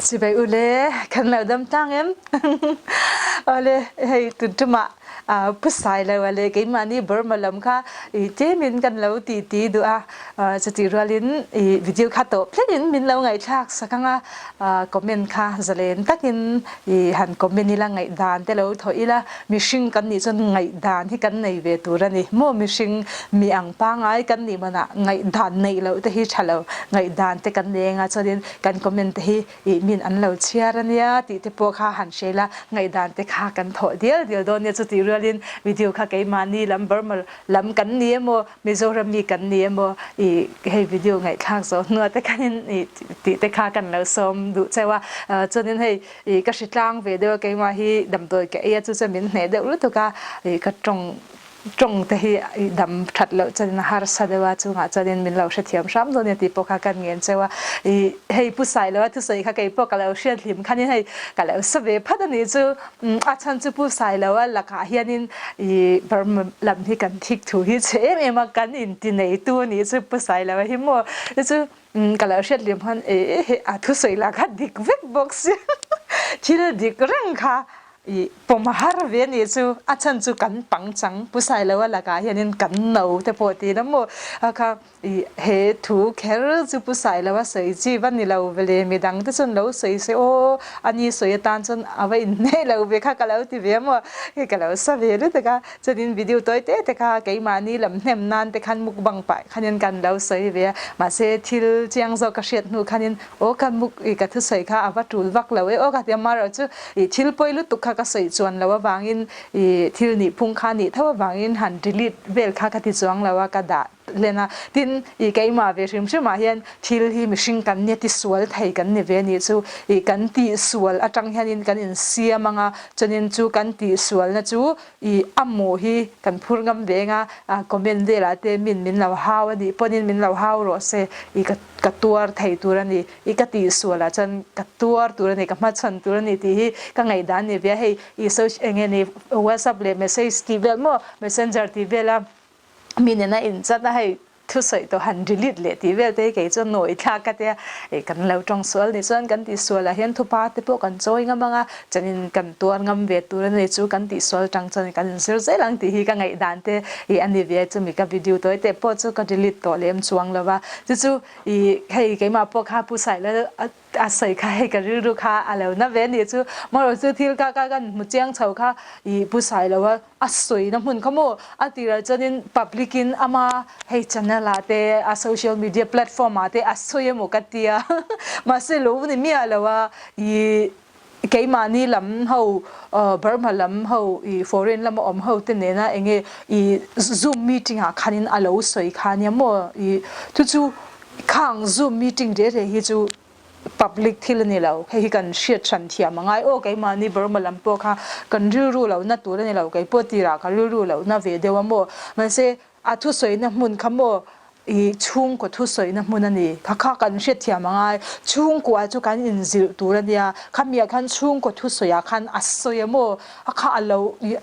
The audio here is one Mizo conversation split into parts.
Chibai ule, kan lo dam tlang em? Awle, hei tun tumah Pu Sailo le keimahni Burma lam kha i tlemin kan lo ti ti duh a. Chutih rualin i video kha tawp thlengin min lo ngaihthlak sak anga comment kha zalen takin i han comment ila ngaihdan te lo thawh ila mihring kan nih chuan ngaihdan hi kan nei ve tur a ni. Maw mihring mi ang pangngai kan nih manah ngaihdan neih loh te hi tha lo ngaihdan te kan nei anga chuanin kan comment te hi ih min an lo chhiar a nia tih te pawh kha han hre ila ngaihdan te kha kan thawh dial dial dawn nia chutih rualin video kha keimahni lam Burma lam kan ni emaw Mizoram mi kan ni emaw ih hei video ngaihthlak zawh hnuah te khanin ih tih te kha kan lo sawm duh cheu a chuanin hei ih ka hritlang ve deuh a keimah hi damdawi ka ei a chu chuan min hneh deuh lutuk a ih ka tawng tawng te hi i dam that loh chuanin a harsa deuh a chungah chuanin min lo hrethiam hram dawn nia tih pawh kha kan ngen cheu a i hei pu Sailoa thusawi kha kei pawh ka lo hriat hlim khanin hei ka lo sa ve phat a nih chu a chhan chu pu Sailoa lakah hianin i Burma lam hi kan thik thu hi chhe em em a kan inti neitu a nih chu pu Sailoa hi maw chu chu ka lo hriat hlim khan e he a thusawi lah kha dik vek bawk sia thil dik reng kha I pawm har ve anih chu a chhan chu kan pangchang Pu Sailoa lakah hianin kan no te pawh ti ila maw a kha i he thu kher chu Pu Sailoa sawi chi va ni lo ve le midang te chuan lo sawi se aw ani sawi atan chuan a va inhne lo ve kha ka lo ti ve maw hei ka lo sa ve lutuk a chuanin video tawi te te kha keimahni lam hnem nan te khan mukbang pah khanin kan lo sawi ve a mahse thil chiang zawk ka hriat hnu khanin Aw ka muk i ka thusawi kha a va tul vak lo e aw ka ti a, marawh chu i thil pawi lutuk kha ka sawi chuan lo avangin i thil nih phung kha nih tho avangin han delete vel kha ka ti chuang lo a ka dah hlen a, tin i keimah ve hrim hrim ah hian thil hi mihring kan nia tisual thei kan ni ve anih chu i kan tihsual atang hianin kan insiam anga chuanin chu kan tihsualna chu I a maw hi kan phur ngam ve anga comment velah te min min lo hau a nih pawhin min lo hau rawh se i ka ka tuar thei tur a ni i ka tihsual ah chuan ka tuar tur a ni ka hmachhawn tur a ni tih hi ka ngaihdan a ni ve a hei i social eng nge ni whatsapp leh message tih vel maw messenger tih vela mi nena inchat a hei Thusawi tawh han delete leh tih vel te hi kei chuan nawi thlak ka tia, ih kan lo tawng sual nih chuan kan tih sual ah hian thupa te pawh kan chawi ngam ang a, chuanin kan tuar ngam ve tur a ni chu kan tih sual tang chuan kan inzir zel ang tih hi ka ngaihdan te ih a ni ve a, chumi ka video tawi te pawh chu ka delete tawh lem chuang lo va, chu chu ih hei keimah pawh kha Pu Sailo a A sawi kha hei ka rilru kha a lo na ve anih chu marawh chu thil kha ka kan hmu chiang chho kha ih Pu Sailoa a sawi na hmun kha maw a tirah chuanin public in ama hei channel ah te a social media platform ah te a sawi emaw ka tia mahse lo ni miah lo a ih keimahni lam ho Burma lam ho ih foreign lama awm ho te nena enge ih zoom meeting ah khanin a lo sawi kha ania maw ih chu chu Khang Zoom meeting reh reh hi chu public thil a ni lo, hei hi kan hriat hran thiam a ngai aw, keimahni Burma lam pawh kha kan rilru lohna tur a ni lo, kei pawh tirah ka rilru lohna ve deuh a maw, mahse a thusawina hmun kha maw i chhungkaw thusawina hmun a ni, kha kha kan hriat thiam a ngai, chhungkua chu kan inzilh tur a nia, khamiah khan chhungkaw thusawiah khan a sawi a maw, a kha a lo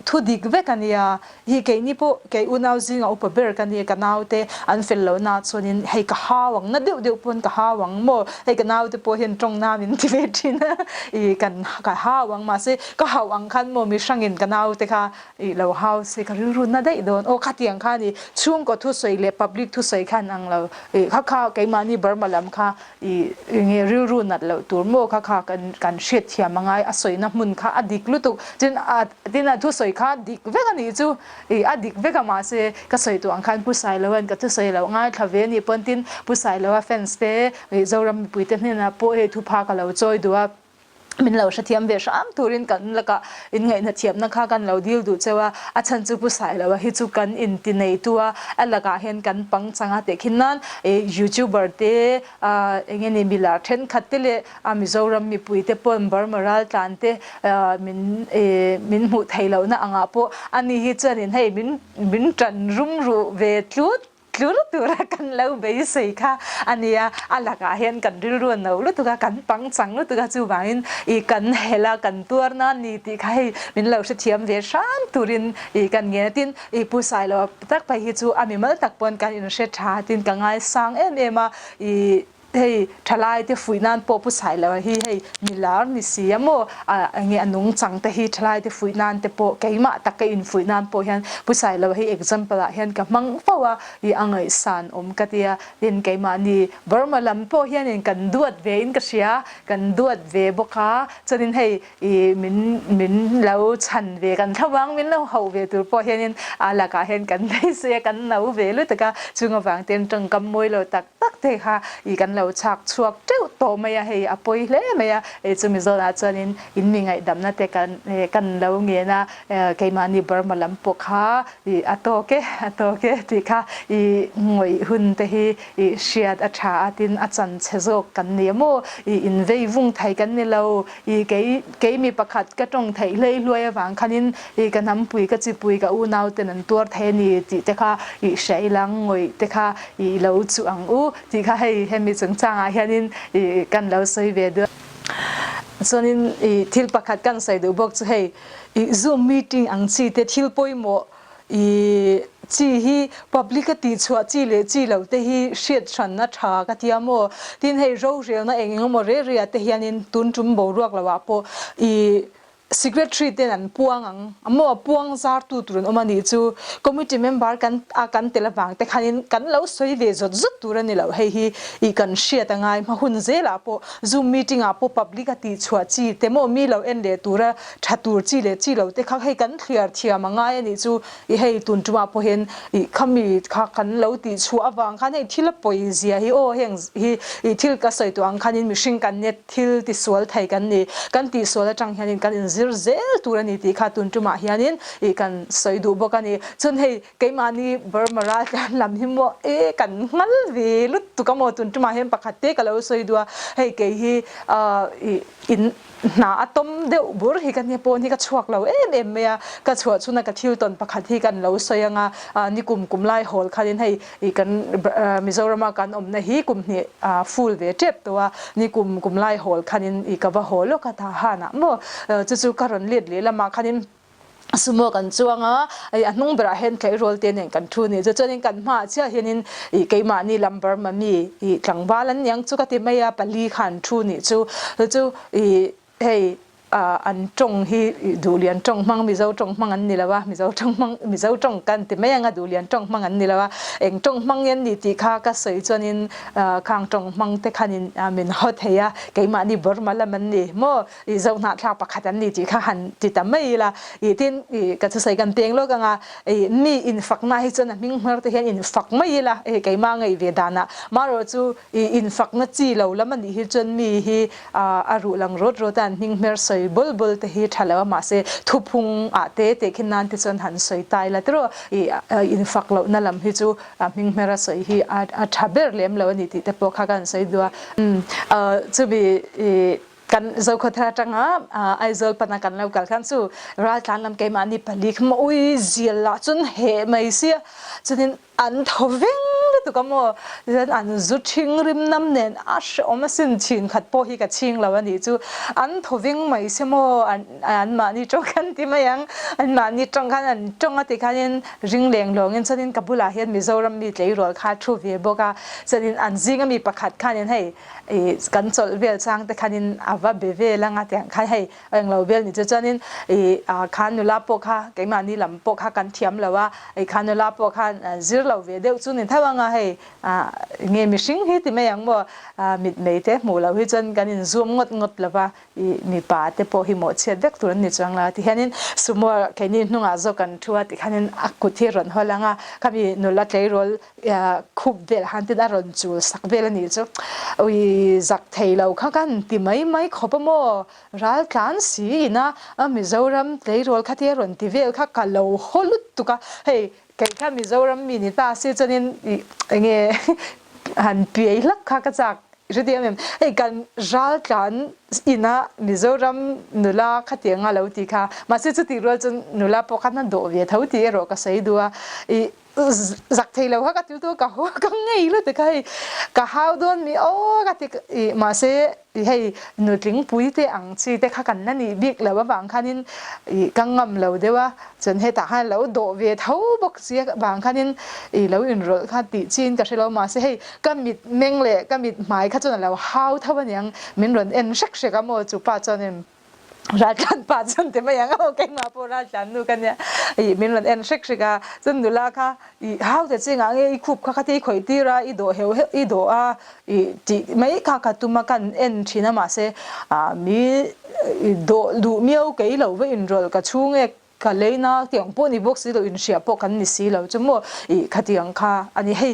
thudik vek a nia. Hi keini pawh kei unau zinga upa ber ka nia ka naute an fel loh na chuanin hei ka hau ang na deuh deuh pawn ka hau ang maw hei ka naute pawh hian tawng na min ti ve thin a ih kan ka hau ang mahse ka hauh ang khan maw mi hrangin ka naute kha ih lo hau se ka rilru na daih dawn aw khatiang kha ni chhungkaw thusawi leh public thusawi khan ang lo ih kha kha keimahni Burma lam kha I nge rilru nat loh tur maw kha kha kan kan hriat thiam a ngai a sawina hmun kha a dik lutuk tin a tin a thusawi kha dik vek a nih chu i a dik vek a mahse ka sawi tawh ang khan Pu Sailoa'n ka thusawi loh ngaithla ve a nih pawn tin Pu Sailoa fans te Zoram mipui te hnenah pawh hei thupha ka lo chawi duh a. Min lo hrethiam ve hram turin kan lakah inngaihna thiamna kha kan lo dil duh cheu a, a chhan chu Pu Sailoa hi chu kan inti neitu a, a lakah hian kan pangchang a teh khin nan YouTuber te eng nge ni milar thenkhat te leh a Mizoram mipui te pawn Burma raltlan te min min hmuh theih lohna angah pawh ani hi chuanin hei min min tan rum ruh ve tlut Tlur tura kan lo beisei kha a nia, a lakah hian kan rilru a no lutuk a, kan pangchang lutuk a, chuvangin i kan helh a, kan tuar na ni tih kha hei min lo hrethiam ve hram turin i kan ngen a, tin i Pu Sailoa tak phei hi chu a mimal tak pawn kan inhre tha tin ka ngaisang em em a, i. Hei thalai te fuih nan pawh pu sai lo hi hei milar ni si a maw enge a nungchang te hi thalai te fuih nan te pawh keimah tak ka in fuih nan pawh hian pu sai lo hi example ah hian ka hmang fo a i a ngaihsan awm ka tia tin keimahni Burma lam pawh hianin kan duat ve in ka hria kan duat ve bawk a chuanin hei i min min lo chhan ve kan thlavang min lo hauh ve tur pawh hianin a lakah hian kan beisei a kan no ve lutuk a chung avang ten tawngkam mawi lo tak tak te kha i kan lo chhak chhuak teuh tawh mai a hei a pawi hle mai a hei chumi zawnah chuanin in mi ngaihdamna te kan kan lo ngen a keimahni Burma lam pawh kha i a tawk e a tawk e tih kha i ngawih hun te hi i hriat a tha a tin a chan chhe zawk kan ni a maw i invei vung thei kan ni lo I kei kei mi pakhat ka tawng theih hlei hluai avang khanin i ka hnampui ka chipui ka unau ten an tuar thei a ni tih te kha i hria ila ngawih te kha i lo chuh ang u tih kha hei hemi chungchangah hianin i kan lo sawi ve duh. Chuanin i thil pakhat kan sawi duh bawk chu hei i zoom meeting ang chi te thil pawimawh I chi hi public a tihchhuah chi leh chi lo te hi hriat hran a tha ka tia maw? Tin hei rorelna eng eng emaw reh reh ah te hianin tun tum boruak lo ah pawh i secretary ten an puang ang a maw? A puang zar tu tur an awm a nih chu committee member kan a kan tel avang te khanin kan lo sawi ve zawt zawt tur a ni lo. Hei hi i kan hriat a ngai hma hun zel ah pawh zoom meeting ah pawh public a tihchhuah chi te maw mi lo en leh tura tha tur chi leh chi lo te kha hei kan thliar thiam a ngai a nih chu i hei tun tumah pawhin i khami kha kan lo tih chhuah avang khan hei thil a pawi zia hi aw heng hi i thil ka sawi tawh ang khanin mihring kan nia thil tisual thei kan ni kan tihsual atang hianin kan inzir zel tur a ni tih kha tun tumah hianin i kan sawi duh bawk a ni chuan hei keimahni Burma raltlan lam hi maw e kan nghal ve lutuk a maw tun tumah hian pakhat te ka lo sawi duh a hei kei hi i in Hna a tawm deuh bur hi ka nia pawn hi ka chhuak lo em em mai a, ka chhuah chhuna ka thil tawn pakhat hi kan lo sawi ang a, ni kum kum lai hawl khanin hei i kan Mizorama kan awmna hi kum hnih full ve tep tawh a, ni kum kum lai hawl khanin i ka va haw lawk a ta hanah maw chu chu ka rawn let leh lamah khanin Sumo kan chuang a, a hnung berah hian tleirawl te nen kan thu ni chu chuanin kan hmaah chiah hianin ih keimahni lam Burma mi ih tlangval an niang chu ka ti mai a, pali kha an thu nih chu chu chu ih hei ah an tawng hi ih Duhlian tawng hmang Mizo tawng hmang an ni lo a, Mizo tawng hmang Mizo tawng kan ti mai ang a Duhlian tawng hmang an ni lo a, eng tawng hmang nge an ni tih kha ka sawi chuanin ah khang tawng hmang te khanin min haw thei a, keimahni Burma lam an ni maw. I zohnahthlak pakhat an ni tih kha han ti ta mai ila i tin i ka thusawi kan peng lawk anga i mi infakna hi chuan a hming hmar te hian infak mai ila hei keimah ngaih ve danah marawh chu i infakna chi lo lam anih hi chuan mi hi a ruh lang rawt rawt a an hming hmer sawi bawl bawl te hi tha lo a mahse thuphung ah te teh khin nan te chuan han sawi ta ila tiraw i infak lohna lam hi chu a hming hmer a sawi hi a tha ber lem lo ani tih te pawh kha ka han sawi duh a chumi i Kan Zokhawthar atanga Aizawl pana kan lo kal khan chu raltlan lam keimahni pali kha maw ui zial lah chun heh mai sia chuanin an thaw veng lutuk a maw tichuan an zu thing rim nam nen a hrehawm asin chhin khat pawh hi ka chhing lo a nih chu an thaw veng mai sia maw an anmahni tawng khan ti mai ang anmahni tawng khan an tawng a ti khanin ring leng lawngin chuanin ka bulah hian Mizoram mi tleirawl kha a thu ve bawk a chuanin an zinga mi pakhat khanin hei I kan chawlh vel chang te khanin a va be vel anga tiang khan hei englo vel ni chu chuanin i khan nula pawh kha keimahni lam pawh kha kan thiam lo a i khan nula pawh khan zir lo ve deuh chu ni tho anga hei nge mihring hi ti mai ang maw mitmei te hmuh loh hi chuan kan in zoom ngawt ngawt lo va i mipa te pawh hi mawhchhiat vek tur an ni chuang la tikhianin sumo keini hnungah zawk kan thu a tikhianin a kut hi a rawn hawl ang a khami nula tleirawl khup vel han tin a rawn chul sak vel a nih chu ui zak thei lo kha kan ti mai mai khawp a maw ral tlan si ina a Mizoram tleirawl kha te a rawn ti vel kha ka lo haw lutuk a hei kei kha Mizoram mi ni ta si chuanin ih enge han piai hlak kha ka chak Hre em em, hei kan raltlan ina Mizoram nula khatianga lo ti kha, mahse chutih rual chuan nula pawh khan a dawh ve tho tih erawh ka sawi duh a, i. Zak thei lo kha ka til tu ka haw ka ngei lutuk a hei ka hau dawn mi aw ka ti ih mahse ih hei nutling pui te ang chi te kha kan la nih bik lo avang khanin ih ka ngam lo deuh a chuan hetah khan lo dawh ve tho bawk si avang khanin ih lo inrawlh kha tih chiin ka hre lo mahse hei ka mit meng leh ka mit hmai kha chuan a lo hau tho aniang min rawn en hrek hrek a maw chupa chuanin. Raltlan pa chuan ti mai ang aw keimah pawh raltlan nu ka nia ih min rawn en hrek hrek a chuan nula kha ih hau ta ching ah nge i khup kha kha te i khawih tir a i dawh heuh heuh i dawh a ih tih mai kha ka tum a kan en thin a mahse ah mi dawh duh miau kei lo va inrawlh ka chhung e Ka leina tiang pawh ni bawk si lo, inhriah pawh kan ni si lo chu maw ih khatiang kha a ni. Hei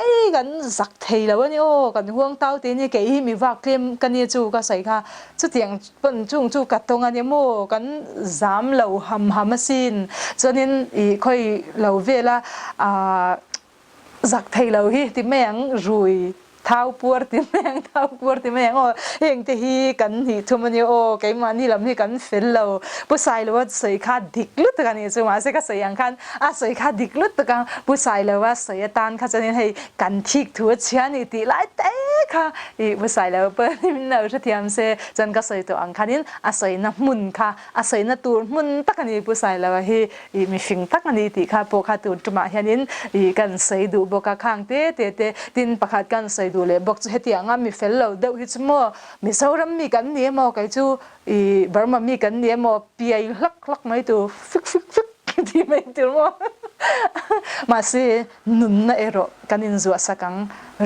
ei kan zak thei lo a ni aw, kan huang tau te ni kei hi mi vak tlem ka nia chu ka sawi kha chutiang pawn chung chu ka tawng a ni maw, kan zam lo ham ham asin chuanin ih khawi lo vela ah Zak thei lo hi ti mai ang, rui thau puar ti mai ang, thau puar ti mai ang aw, heng te hi kan hnih thum a nia aw, keimahni lam hi kan fel lo. Pu Sailoa sawi kha dik lutuk a nih chu, mahse ka sawi ang khan a sawi kha dik lutuk a, Pu Sailoa sawi atan kha chuanin hei kan thik thu a chhia a ni tih lai te kha ih Pu Sailoa pawh min lo hrethiam se chuan ka sawi tawh ang khanin a sawina hmun kha a sawina tur hmun tak a ni Pu Sailoa hi. Ih mihring tak a ni tih kha pawh kha tun tumah hianin ih kan sawi duh bawk a, khang te te te tin pakhat kan sawi duh leh bawk chu hetianga mi fel lo deuh hi chu maw Mizoram mi kan ni emaw kei chu ih Burma mi kan ni emaw piai hlak hlak mai tur fik fik fik tih mai tur maw mahse nunna erawh kan inzuah sak ang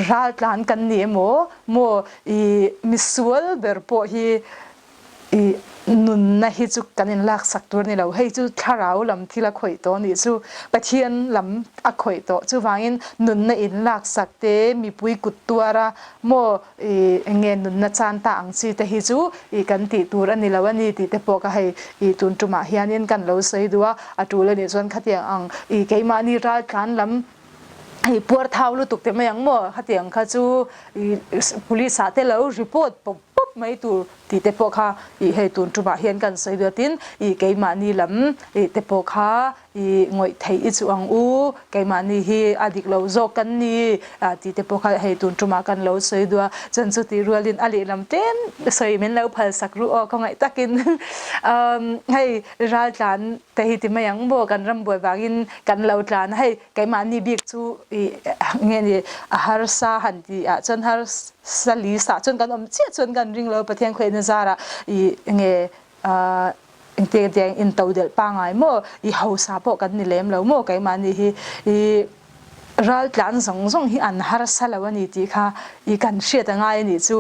raltlan kan ni emaw maw ih misual ber pawh hi I nunna hi chu kan in laksak tur a ni lo, hei chu thlarau lam thil a khawih tawh a nih chu, Pathian lam a khawih tawh. Chuvangin nunna in laksak te, mipui kut tuara maw i enge nunna chan ta ang chi te hi chu i kan tih tur a ni lo a ni tih te pawh ka hei i tun tumah hianin kan lo sawi duh a, a tul a nih chuan khatiang ang i keimahni raltlan lam hei puar thau lutuk te mai ang maw khatiang kha chu i police ah te lo report pawp pawp mai tur tih te pawh kha ih hei tun tumah hian kan sawi duat in ih keimahni lam ih te pawh kha ih ngawih theih i chuh ang u keimahni hi a dik lo zawk kan ni ah tih te pawh kha hei tun tumah kan lo sawi duh a chuan chu tih rualin a lehlam tlem sawi min lo phal sak ruh aw khawngaih takin umm hei raltlan te hi ti mai ang maw kan ram buai vangin kan lo tlan a hei Keimahni bik chu i nge ni a harsa han ti ah chuan harsa list ah chuan kan awm chiah chuan kan ring lo Pathian khuaina zarah i nge engtiang tiang in to delh pangai maw i hausa pawh kan ni lem lo maw keimahni hi i raltlan zawng zawng hi an harsa lo a ni tih kha i kan hriat a ngai a nih chu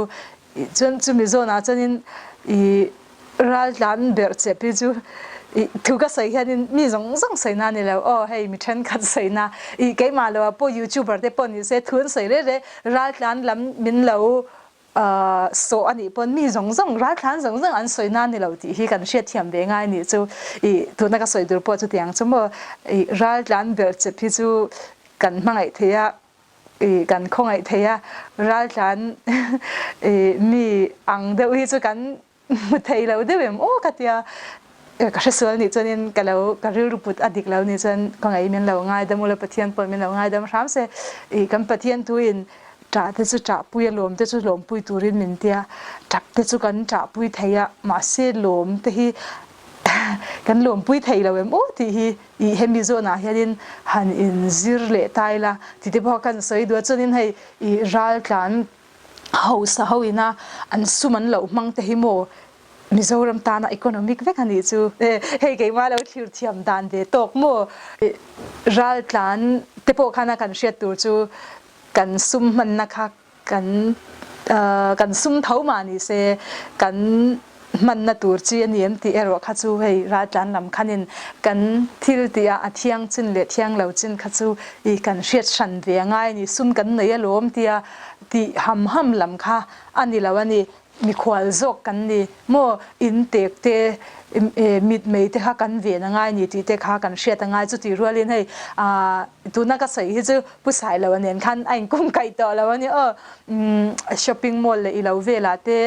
Chuan chumi zawnah chuanin i raltlan berh chep hi chu i thu ka sawi hianin mi zawng zawng sawina a ni lo aw hei mi thenkhat sawina i keimah loah pawh youtuber te pawh ni se thu an sawi reh reh raltlan lam min lo sawh a nih pawn mi zawng zawng raltlan zawng zawng an sawina a ni lo tih hi kan hriatthiam ve ngai a nih chu i tuna ka sawi tur pawh chutiang chu maw i raltlan berh chep hi chu kan hmangaih thei a. I kan khawngaih thei a, raltlan i mi ang deuh hi chu kan hmu thei lo deuh em aw ka tia, ka hresual nih chuanin ka lo ka rilru put a dik lo nih chuan khawngaih min lo ngaidam ula Pathian pawh min lo ngaidam hram se, i kan Pathian thuin ṭah te chu ṭahpui a lawm te chu lawmpui turin min tia, ṭap te chu kan ṭahpui thei a mahse lawm te hi kan lawmpui thei lo em aw tih hi Ih hemi zawnah hianin han inzir leh ta ila ti te pawh kan sawi duh a, chuanin hei ih raltlan hausa ho ina an sum an loh hmang te hi maw Mizoram tana economic vek a nih chu hei keimah lo thlir thiam dan ve tawk maw ih raltlan te pawh khana kan hriat tur chu kan sum hmanna kha Kan kan sum tho mah ni se kan hmanna tur chi a ni em tih erawh kha chu hei raltlan lam khanin kan thil tih ah a thiang chin leh thiang lo chin kha chu i kan hriat hran ve a ngai a ni. Sum kan nei alawm tia tih ham ham lam kha a ni lo a ni. Mikhual zawk kan ni maw? In tek te, mitmei te kha kan ven a ngai ni tih te kha kan hriat a ngai. Chutih rualin hei tuna ka sawi hi chu Pu Sailoa nen khan a inkung kaih tawh lo a ni aw. Shopping mall leh i lo velah te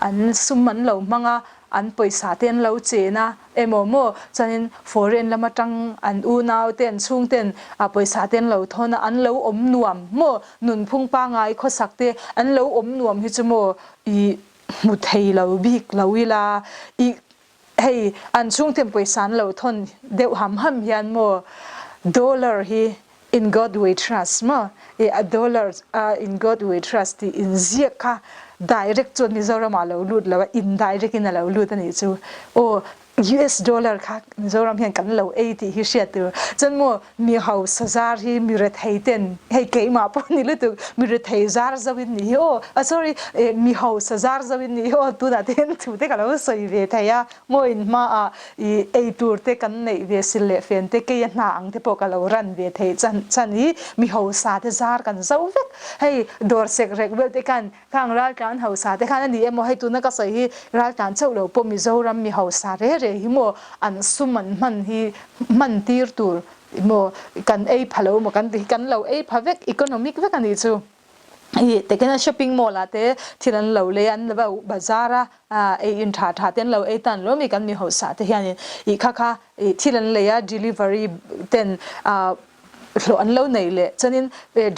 an sum an lo hmang a. an pawisa te an lo chen a emaw maw chuanin foreign lam atang an unau te an chhungten a pawisa te an lo thawn a an lo awm nuam maw nunphung pangai khawsak te an lo awm nuam hi chu maw i hmu thei lo bik lo ila i hei an chhungten pawisa an lo thawn deuh ham ham hian maw dollar hi In God we trust maw? I a dollar a In God we trust tih inziak kha direct chuan Mizoram ah lo lut lo a, indirect in a lo lut a nih chu. Aw US dollar kha Mizoram hian kan lo ei tih hi hriat tur. Chuan maw mi hausa zar hi mi rethei ten, hei keimah pawh ni lutuk, mi rethei zar zo in nih hi aw, ah sorry, mi hausa zar zo in nih hi aw tunah te hian thu te ka lo sawi ve thei a. Mawiin hmaah i ei tur te kan neih ve sil leh fen te keia hna ang te pawh ka lo ran ve theih chan chan hi mi hausa te zar kan zo vek. Hei dawr sek rek vel te khan khang raltlan hausa te khan a ni emaw hei tuna ka sawi hi raltlan chauh lo pawh Mizoram mi hausa re re hi maw an sum an hman hi hman tir tur maw kan ei pha lo maw kan ti hi kan lo ei pha vek economic vek a nih chu. I tekena shopping mall ah te thil an lo lei a an lo bazar a ei in tha tha te an lo ei tan lo mi kan mi hausa te hianin i kha kha i thil an lei a delivery ten hlawh an lo nei leh chuanin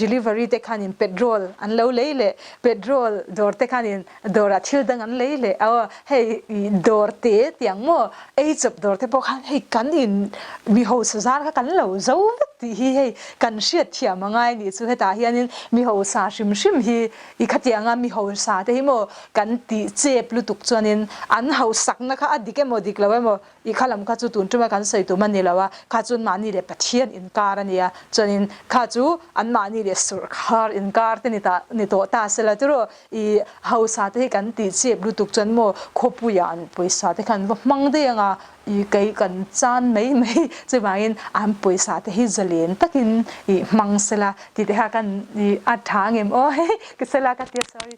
delivery te khanin petrol an lo lei leh petrol dawr te khanin dawrah thil dang an lei leh aw hei i dawr te tiang maw ei chawp dawr te pawh khan hei kan in mi hausa zar kha kan lo zo vek tih hi hei kan hriat thiam a ngai nih chu hetah hianin mi hausa hrim hrim hi i khatianga mi hausa te hi maw kan tih chep lutuk chuanin an hausakna kha a dik emaw dik lo emaw I kha lam kha chu tun tuma kan sawi tum a ni lo a, kha chu anmahni leh Pathian inkar a nia, chuanin kha chu anmahni leh sawrkhar inkar te ni ta ni tawh ta sela tiraw i hausa te hi kan tih chep lutuk chuan maw khawpuiah an pawisa te kha an va hmang daih ang a, i kei kan chan mai mai chuvangin an pawisa te hi zalen takin i hmang sela tih te kha kan i a tha ang em aw hei ka sela ka tia sorry.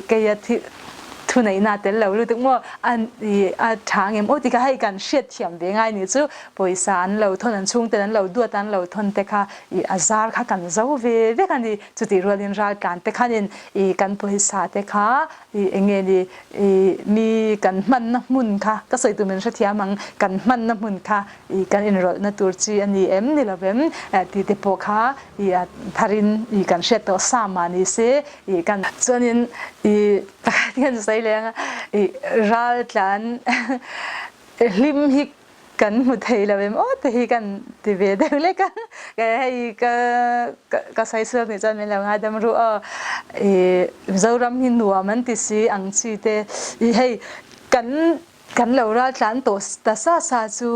Keia thuneihna a tel lo lutuk maw an i a tha ngem aw tikha hei kan hriat thiam ve ngai nih chu pawisa an lo thawn an chhungten an lo duat an lo thawn te kha i a zar kha kan zo ve vek a ni chutih rualin raltlan te khanin i kan pawisa te kha i enge ni i mi kan hmanna hmun kha ka sawi tur min hrethiam ang kan hmanna hmun kha i kan inrawlhna tur chi a ni em ni lovem tih te pawh kha i a tharin i kan hriat tawh sa mah ni se i kan chuanin i pakhat kan sawi leh anga i ral tlan hlim hi kan hmu thei lo em aw te hi kan ti ve deuh lek a hei ka ka sawi suak nih chuan min lo ngaidam ru aw i Mizoram hi nuam an ti si ang chi te i hei kan Kan lo raltlan tawh ta sa sa chu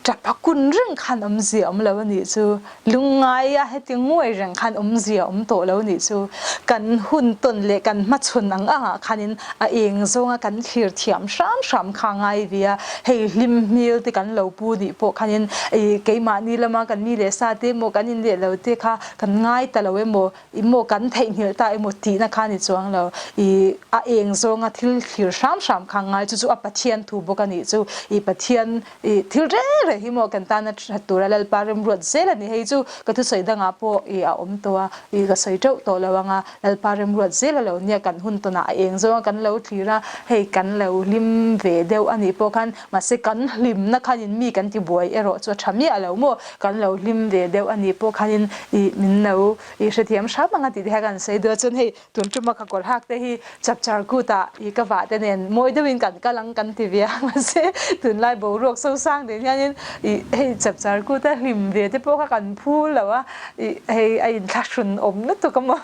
tap a kun reng khan awmzia awm lo a nih chu. Lungngai a heti nguai reng khan awmzia awm tawh lo a nih chu. Kan hun tawn leh kan hmachhawn ang angah khanin a eng zawnga kan thlir thiam hram hram kha ngai ve a. Hei hlim hmel te kan lo pu nih pawh khanin ih keimahni lama kan mi leh sa te emaw kan inleh lo te kha kan ngai ta lo emaw I maw kan theihnghilh ta emaw tihna kha ni chuang lo. I a eng zawnga thil thlir hram hram kha ngai chu chu a Pathian thu bawk a nih chu. I Pathian i thil reng reng hi maw kan tana that tura Lalpa remruat zel a ni. Hei chu ka thusawi dangah pawh i a awm tawh a, i ka sawi teuh tawh lo ang a, Lalpa remruat zel a lo nia kan hun tawnah a eng zawnga kan lo thlir a, hei kan lo hlim ve deuh a nih pawh khan mahse kan hlimna khanin mi kan tibuai erawh chu a tha miah lo maw? Kan lo hlim ve deuh a nih pawh khanin i min lo I hrethiam hram ang a tih te kha kan sawi duh a, chuan hei tun tuma ka kawr hak te hi chapchar kut ah i ka vah te nen mawi deuh in kan kal ang kan ti ve a, mahse tunlai boruak so sang nen hian in i hei chapchar kut a hlim ve te pawh kha kan phu lo a, i hei a inthlahrun awm lutuk a maw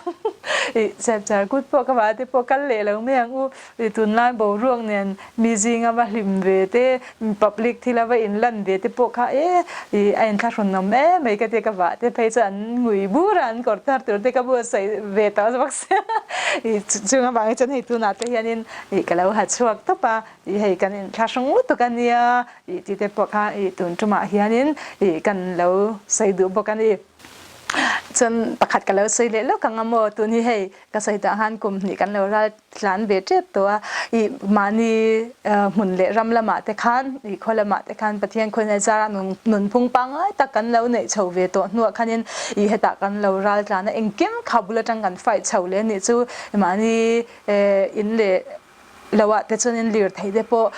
i chapchar kut pawh ka vah te pawh kal leh lo mai ang u, i tunlai boruak nen Mi zinga va hlim ve te, public thila va inlan ve te pawh kha e i a inthlahrunawm em mai ka tia ka vah te phei chu an ngui bur a, an kawr thar tur te ka buatsaih ve tawh bawk sia. I chung avangin chuan hei tunah te hianin i ka lo ha chhuak tawp a, i hei kan inthlahrung lutuk a nia i tih te pawh kha i tun tumah hianin i kan lo sawi duh bawk a ni. Chuan pakhat ka lo sawi leh lawk ang a maw tun hi hei ka sawi tah khan kum hnih kan lo ral tlan ve tep tawh a, i mahni hmun leh ram lamah te khan i khaw lamah te khan Pathian khawngaih zara nunphung pangngai tak kan lo neih chho ve tawh hnuah khanin i hetah kan lo ral tlan a, engkim kha bul atang kan fight chho leh anih chu mahni in leh. Lo ah te chuanin lirthei te pawh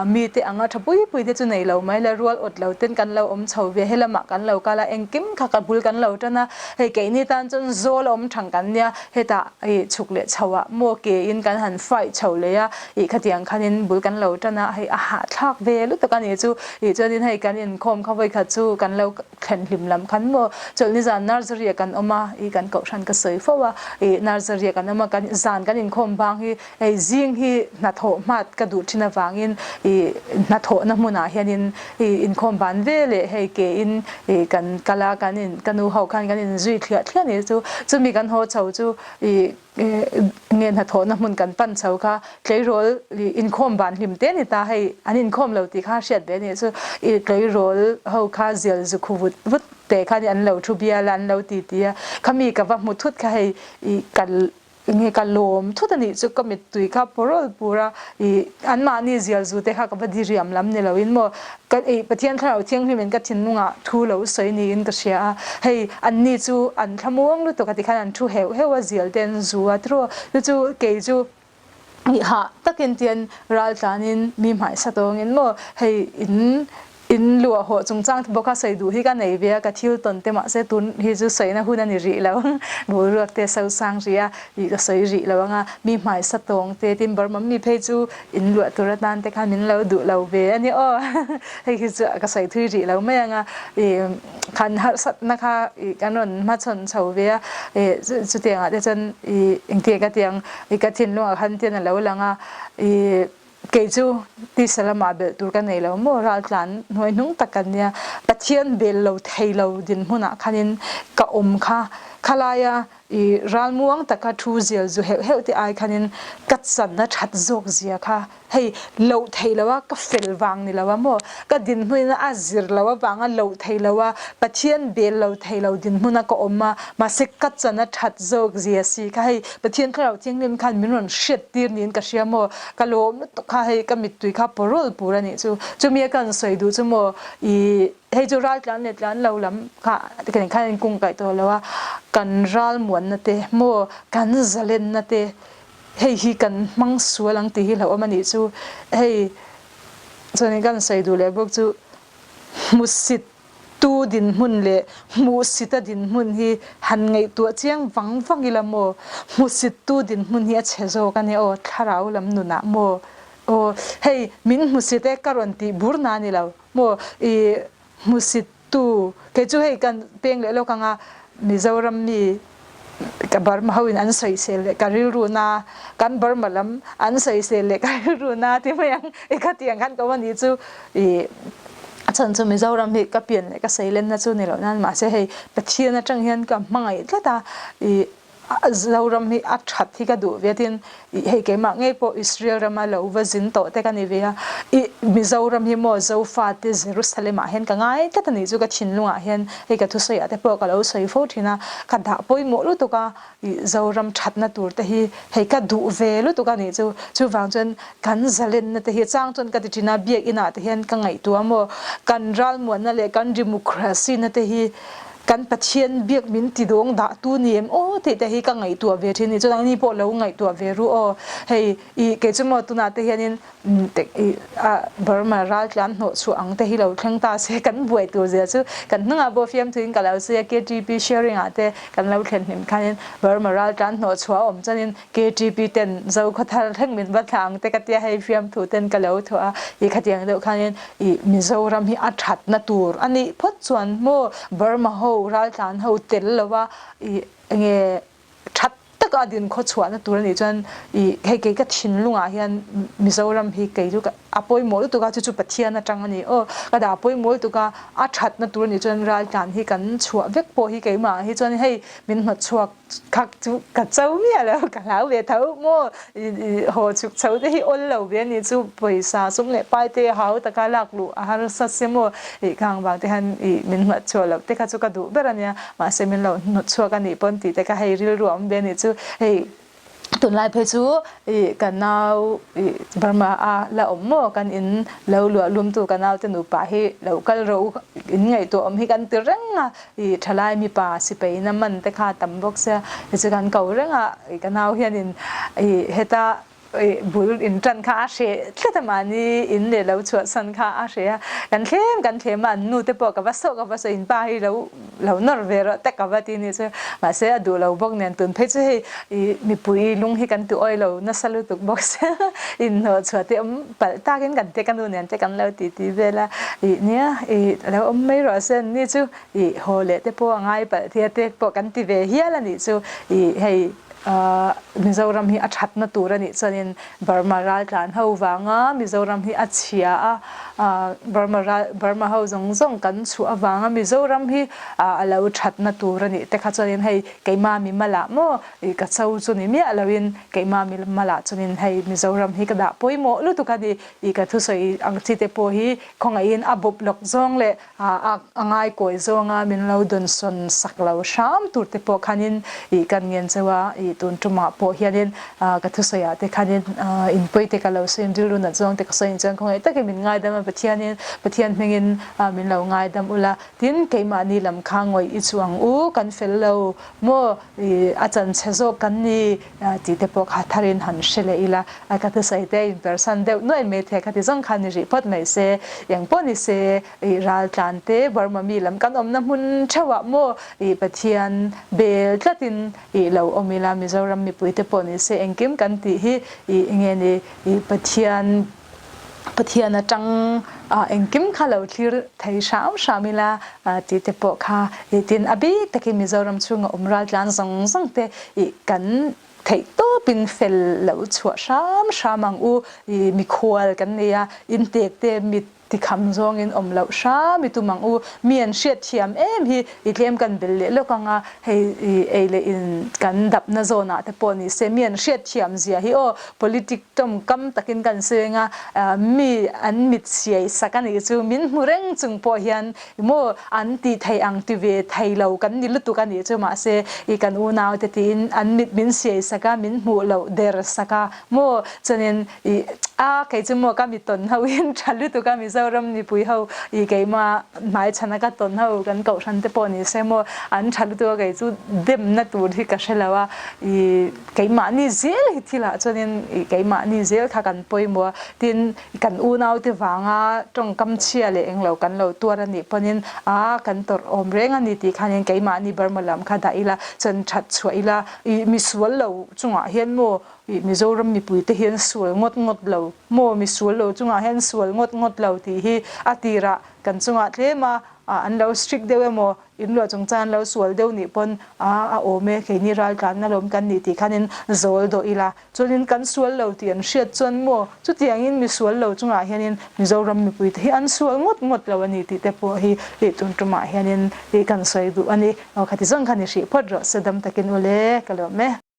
mi te anga tha pui pui te chu nei lo mai la, rual awt lo ten kan lo awm chho ve, helamah kan lo kal a, engkim kha ka bul kan lo tan a, hei keini tan chuan zawl a awm thang kan nia, hetah ih chhuk leh chho ah maw ke in kan han fight chho leh a, ih khatiang khanin bul kan lo tan a, hei a hahthlak ve lutuk a nih chu, ih chuanin hei kan inkhawm kha vawikhat chu kan lo thlen hlim lam khan maw chawlhni zan nursery ah kan awm a, ih kan kohhran ka sawi fo a, ih nursery ah kan awm a, kan zan kan inkhawm bang hi Hei zing hi hnathawh hmat ka duh thin avangin ih hnathawhna hmunah hianin ih inkhawm ban ve leh hei ke in ih kan kal a, kan in ka nu ho khan kan in zui thliah thliah ni chu chumi kan haw chho chu ih nge hnathawhna hmun kan pan chho kha tleirawl ih inkhawm ban hlim te ni ta hei an inkhawm lo tih kha hriat ve ni chu ih tleirawl ho kha zial zu khu vut vut te khan an lo thu bial a an lo ti ti a khami ka va hmu thut kha hei ih kal Enge ka lawm thut a nih chu ka mittui kha pawrawl pur a, ih anmahni zial zu te kha ka va diriam lam ni loin maw ka ih Pathian Thlarau Thianghlimin ka thinlungah thu lo sawi niin ka hria a, hei anni chu an thlamuang lutuk a tikhan an thu heuh heuh a zial te an zu a tiraw chu chu kei chu ih hah takin tian ral tlanin mi hmaisa tawngin maw hei in In luah hawh chungchang te bawk a sawi duh hi ka nei ve a, ka thil tawn te mahse tun hi chu sawina hun a ni rih lo. Boruak te so sang rih a, ih ka sawi rih lo ang a, mi hmaisa tawng te tin Burma mi phei chu in luah tur atan te khan min lo duh lo ve a ni aw. Hei hi chu ka sawi thui rih lo mai ang a, ih khan harsatna kha ih kan rawn hmachhawn chho ve a, ih chutiangah te chuan ih engtiang ka ti ang, ih ka thinlungah khan tian a lo lang a, ih. Kei chu tisa lamah belh tur ka nei lo maw, raltlan hnuai hnung tak kan nia, Pathian bel lo thei lo dinhmunah khanin ka awm kha, khalaia i ralmuang taka thu zial zu heuh heuh te ai khanin ka channa that zawk zia kha hei loh thei lo a, ka fel vang ni lo a maw, ka dinhmunin a zir lo avanga loh thei lo a, Pathian bel lo thei lo dinhmuna ka awm a, mahse ka channa that zawk zia si kha hei Pathian Thlarau Thianghlim khan min rawn hriat tir niin ka hria maw, ka lawm lutuk kha hei ka mittui kha pawrawl pur a nih chu, chumi a kan sawi duh chu maw i hei chu ral tlan leh tlan lo lam kha kan khan in kung kaih tawh lo a, kan ral muanna te maw kan zalenna te hei hi kan hmang sual ang tih hi hlauhawm a nih chu, hei chuanin kan sawi duh leh bawk chu hmusit Tu dinhmun leh hmuhsita dinhmun hi han ngaihtuah chiang vang vang ila maw? Hmuhsittu dinhmun hi a chhe zawk a nia aw, thlarau lam nunah maw? Aw, hei min hmuhsit e ka rawn tih bur na ni lo maw? I hmuhsittu, kei chu hei kan peng leh lawk anga Mizoram mi Ka Burma ho in an sawisel leh ka rilru na, kan Burma lam an sawisel leh ka rilru na ti mai ang i ka ti ang khan ka awm a nih chu i a chhan chu Mizoram hi ka pian leh ka seilenna chu ni loh nan mahse hei Pathian atang hian ka hmangaih tlat a i Zoram hi a that hi ka duh ve tin i hei keimah ngei pawh Israel rama lo va zin tawh te ka ni ve a i Mizoram hi maw Zofate Jerusalem ah hian ka ngai tlat a nih chu ka thinlungah hian Hei ka thusawiah te pawh ka lo sawi fo thin a, ka dah pawimawh lutuk a, ih Zoram thatna tur te hi hei ka duh ve lutuk a nih chu. Chuvang chuan kan zalenna te hi chang chuan ka ti thin a, biakinah te hian ka ngaihtuah maw, kan ralmuanna leh kan democracy na te hi kan Pathian biak min ti dawng dah tu ni em aw tih te hi ka ngaihtuah ve thin a ni. Chuan ani pawh lo ngaihtuah ve ru aw, hei ih kei chu maw tunah te hianin Burma raltlan hnawh chhuah ang te hi lo thleng ta se kan buai tur zia chu kan hnungah pawh fiamthuin ka lo sawi a KTP sharing ah te kan lo thlen hlim khanin Burma raltlan hnawh chhuah a awm chuanin KTP ten Zokhawthar thleng min va thla ang te ka tia hei fiamthu ten ka lo thawh a i khatiang deuh khanin i Mizoram hi a thatna tur a nih phawt chuan maw Burma ho raltlan ho tel lova i enge That taka din khaw chhuahna tur a nih chuan i hei kei ka thinlungah hian Mizoram hi kei chu a pawimawh lutuk a, chu chu Pathian atang a ni aw. Ka dah pawimawh lutuk a, a thatna tur a nih chuan raltlan hi kan chhuah vek pawh hi keimah hi chuan hei min hnawt chhuak khak chu ka cho miah lo, ka hlau ve tho maw. I haw chhuk chho te hi awl lo ve a nih chu pawisa sum leh pai te hau taka lak luh a harsa si maw. I khang vang te hian i min hnawt chhuah loh te kha chu ka duh ber a nia. Mahse min lo hnawt chhuak a nih pawn tih te kha hei rilru a awm ve a nih chu. Hei tunlai phei chu ih ka nau ih Burma a la awm maw kan in lo luah lum tu ka nau te nupa hi lo kal rawh u in ngaihtuah awm hi kan ti reng a ih thalai mipa sipai na man te kha tam bawk sia tichu kan ko reng a ih ka nau hianin ih heta. Bul in ṭan kha a hreh tlat a, mahni in leh lo chhuahsan kha a hreh a, kan thlem kan thlem a, an nu te pawh ka va sawh ka va sawh in pa hi lo lo nawr ve rawh tak ka va ti ni chu, mahse a duh lo bawk nen tun phei chu hei ih mipui lung hi kan ti awi lo nasa lutuk bawk sia inhnawh chhuah te awm palh takin kan te ka nu nen te kan lo ti ti vel a, ih nia ih lo awm mai rawh se an ni chu ih haw leh te pawh a ngai palh thei a te pawh kan ti ve hial a nih chu ih hei. Mizoram hi a thatna tur a nih chuanin Burma raltlan ho vanga Mizoram hi a chhia a, Burma ral Burma ho zawng zawng kan chhuah avanga Mizoram hi a lo thatna tur a nih te kha chuanin hei keimah mi malah maw ih ka cho chu ni miah loin keimah mi malah chuanin hei Mizoram hi ka dah pawimawh lutuk a ni ih ka thusawi ang chi te pawh hi khawngaihin a bawp lawk zawng leh A ngai kawi zawnga min lo dawnsawn sak lo hram tur te pawh khanin ih kan ngen cheu a, ih tun tumah pawh hianin ka thusawiah te khanin inpawi te ka lo sawi rilru nat zawng te ka sawi chuan khawngaih takin min ngaidam a Pathianin Pathian hmingin min lo ngaidam ula tin keimahni lam kha ngawih i chu ang u kan fel lo maw ih a chanchhe zawk kan ni tih te pawh kha tharin han hre leh ila ka thusawi te inpersan deuh nuaih mai thei kha ti zawng khan ni rih phawt mai se eng pawh ni se Ih raltlan te Burma mi lam kan awmna hmun theuhah maw ih Pathian bel tlatin ih lo awm ila Mizoram mipui te pawh ni se engkim kan tih hi ih enge ni ih Pathian Pathian atang ah engkim kha lo thlir thei hram hram ila tih te pawh kha ih tin a bik takin Mizoram chhunga awm raltlan zawng zawng te ih kan theih tawpin fel lo chhuah hram hram ang u ih mikhual kan nei a intek te mit Tikham zawngin awm loh hram i tum ang u. Mi an hriat thiam em hi i tlem kan bel leh lawk ang a, hei i ei leh in kan dapna zawnah te pawh ni se mi an hriat thiam zia hi aw politic tawngkam takin kan sawi ang a, mi an mit siai sak a nih chu min hmu reng chung pawh hian maw an tih theih ang ti ve thei lo kan ni lutuk a nih chu mahse i kan unau te tiin an mit min siai sak a min hmuh loh der sak a maw chuanin I a kei chu maw ka mi tawn ho in tha lutuk a Mizoram mipui ho i keimah hmaichhan a ka tawn ho kan kohhran te pawh ni se maw an tha lutuk a kei chu demna tur hi ka hre lo a i keimahni zel hi thil ah chuanin i keimahni zel kha kan pawimawh a tin kan unau te vanga tawngkam chhia leh englo kan lo tuar a nih pawhin a kan tawrh awm reng a ni tih khanin keimahni Burma lam kha dah ila chuan that chhuah ila i misual lo chungah hian maw Ih Mizoram mipui te hian sual ngawt ngawt lo maw mi sual lo chungah hian sual ngawt ngawt lo tih hi a tirah kan chungah tlem a an lo strict deuh emaw in luah chungchang an lo sual deuh nih pawn a a awm e keini raltlanna lawm kan nih tih khanin zawl dawh ila chuanin kan sual lo tih an hriat chuan maw chutiangin mi sual lo chungah hianin Mizoram mipui te hi an sual ngawt ngawt lo a ni tih te pawh hi ih tun tumah hianin ih kan sawi duh a ni. Aw khati zawng khan i hrih phawt rawh se dam takin ule ka lawm e.